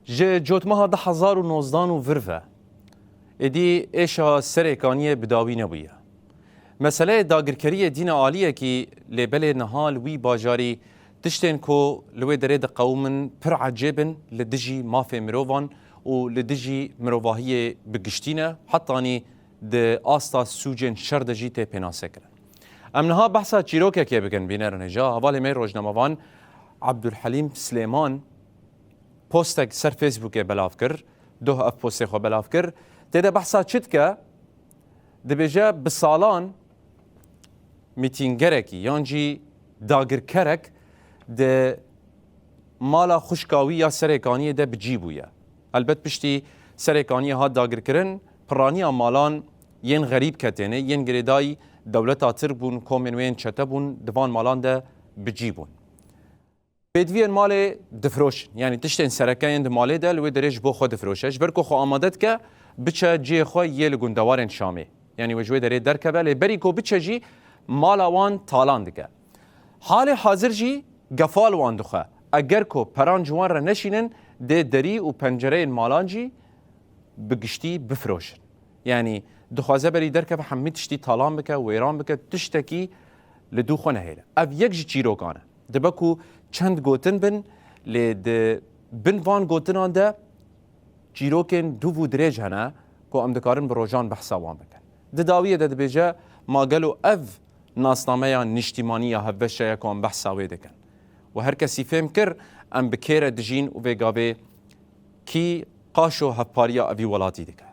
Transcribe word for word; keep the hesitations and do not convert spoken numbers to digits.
Ji cotmeha du hezar û nozdan û vir ve êdî êşa Serê Kaniyê bi dawî nebûye. Meseleyê dagirkeriyê dîne aliyekî, lê belê niha li wî bajarî tiştên ku li wê derê diqewimin pir ecêb in, li dijî mafê mirovan û li dijî mirovahiyê bi giştî ne, hetanî di asta sûcên şer de jî tê pênasekirin. Em niha behsa çîrokekê bikin, bînerên hêja. Hevalê me rojnamevan Abdulhelîm Silêman postek ser Facebookê belav kir, doh ev postê xwe belav kir. Tê de behsa çi dike? Dibêje, bi salan mîtîngerekî yan jî dagirkerek di mala xwişka wî ya Serê Kaniyê de bi cî bûye. Helbet piştî Serê Kaniyê hat dagirkirin, piraniya malan yên xerîb ketêne, yên girêdayî dewleta Tirk bûn, komên wê yên çete bûn, di van malan de bi cî bûn. Pêdiviyên malê difiroşin. Yanî tiştên sereke yên di malê de li wê derê ji bo xwe difiroşe. Ji ber ku xwe amade dike, biçe cihê xwe yê li gundewarên Şamê. Yanî we ji wê derê derkeve, lê berî ku biçe jî mala wan talan dike. Halê hazir jî gefal wan dixwe. Eger ku peran ji wan re neşînin, dê derî û pencereyên malan jî bi giştî bifiroşin. Yanî dixwaze berî derkeve hemî tiştî talan bike, wêran bike, tiştekî li dû xwe nehêle. Ev yek ji çîrokan e. Dibe ku çend gotin bin, lê di bin van gotinan de çîrokên dûv û dirêj hene ku em dikarin bi rojan behsa wan bikin. Di dawiyê de dibêje, ma gelo ev nasnameya niştîmanî ya hevbeşe ye ku em behsa wê dikin? Û her kesî fêm kir, em bi kê re dijîn û vê gavê kî qaşo hevpariya evî welatî dike?